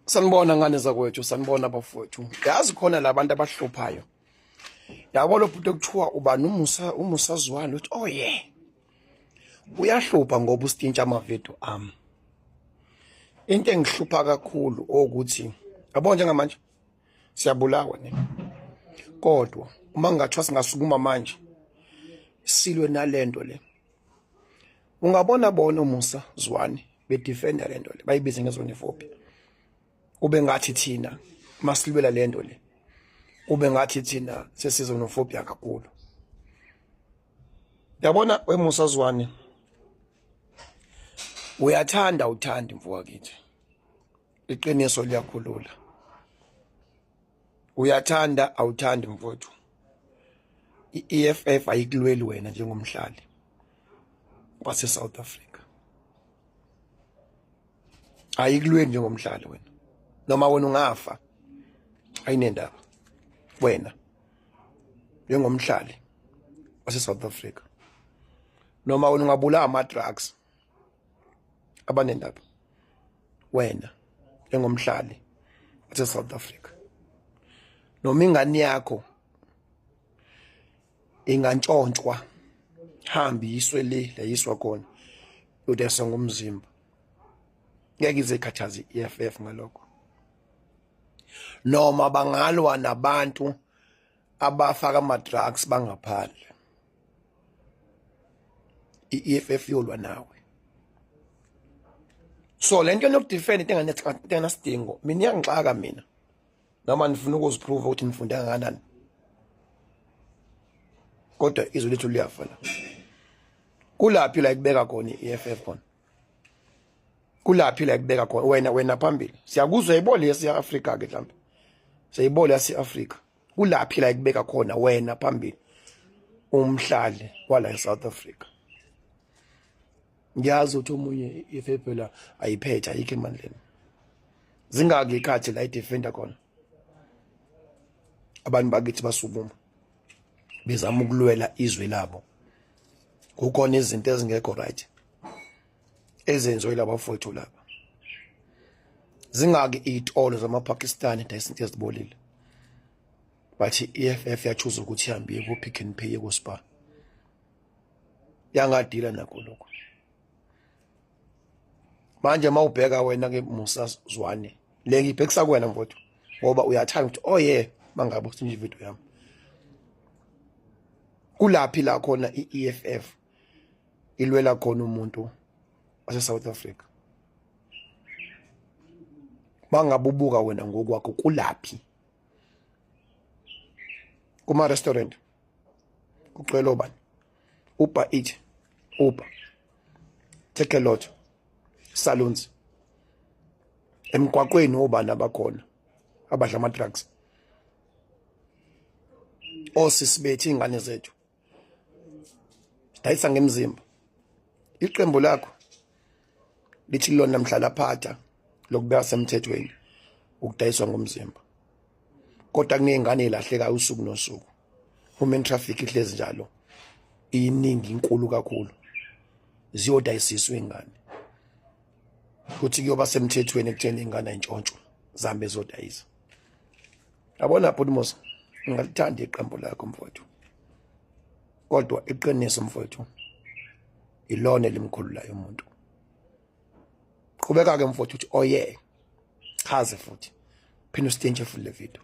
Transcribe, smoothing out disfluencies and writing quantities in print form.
Sanibona ngane zakwethu, sanibona bafowethu. Yazi khona labantu abahluphayo. Yabo lo bhuti okuthiwa ubani uMusa uMusa Zwane uthi oh yeah. Uyahlupha ngoba ustintsha amavidiyo ami. Into engihlupha kakhulu ukuthi yabo njengamanje siyabulawa ne. Kodwa uma ngathiwa singasukuma manje silwe nalento le. Ungabona bona uMusa Zwane bedefenda lento le bayibize ngezoniphobia kube ngathi thina masilwela lento le kube ngathi thina sesizonophobia kakhulu. Yabona weMusa Zwane, uyathanda uthanda mfowethu, iqiniso liyakhulula. Uyathanda awuthandi mfowethu, i-EFF ayikulweli wena njengomhlali wase South Africa, ayikulweli njengomhlali wena. Noma wena ungafa ayinendaba wena njengomhlali wase South Africa, noma wena ungabulawa ama drugs abanendaba wena njengomhlali wase South Africa, noma ingane yakho ingantshontshwa hambi yiswe le layiswa khona yodayiswa ngomzimba, ngeke ize ikhathaze i-EFF ngalokho. Noma bangalwa nabantu abafaka ama-drugs bangaphandle, i-EFF yolwa nawe. So lento yokudefend into engenasidingo mina iyangixaka mina, noma nifuna ukuziprove ukuthi nifunde kangakanani, kodwa izwe lethu liyafa la. Kulaphi la ikubeka khona i-EFF khona? Kulaphi la ikubeka khona wena wena phambili? Siyakuzwa ibole yase-Afrika ke, mhlawumbe seyibole yase-Afrika. Kulaphi la ikubeka khona wena phambili umhlali wala eSouth Africa? Ngiyazi ukuthi omunye i-EFF la ayiphethe, ayikho emandleni. Zingaki ikhathi la idefender khona abantu bakithi basukuma bezama ukulwela izwe labo? Kukhona izinto ezingekho right ezenziwe labafowethu laba. Zingaki iy'tolo zamaPakistani dayisa into ezibolile, bathi i-EFF yachuza ukuthi ihambe iye ku-Pick n Pay, ku-Spar, yangadila nakho lokho. Manje uma ubheka wena ke Musa Zwane, le ngibhekisa kuwena mfowethu, ngoba uyathanda ukuthi oh yeah mangabe usinje video yami. Kulaphi la khona i-EFF ilwela khona umuntu wase South Africa? Mangabe ubuka wena ngokwakho, kulaphi? Kuma restaurant kugcwele obani? Uber Eat, Uber, Takealot, saloons, emgwaqweni obani abakhona abadla ama drugs? Osisi bethu, ingane zethu sidayisa ngemzimba. Iqembu lakho lithi lona mhlala phatha lokubeka semthethweni ukudayiswa ngomzimba, kodwa kuney'ngane ey'lahlekayo usuku nosuku. Human traffic ihlezi njalo iningi, inkulu kakhulu, ziyodayisiswa iy'ngane. Kuthi kuyoba semthethweni ekutheni iy'ngane ayintshontshwa zihambe zodayisa. Yabona bhuti Musa, ngingalithanda iqembu lakho mfowethu, kodwa iqiniso mfowethu ilona elimkhululayo umuntu. Qhubeka ke mfowethu uthi oh yeah, chaze futhi phinde ustintshe futhi le video.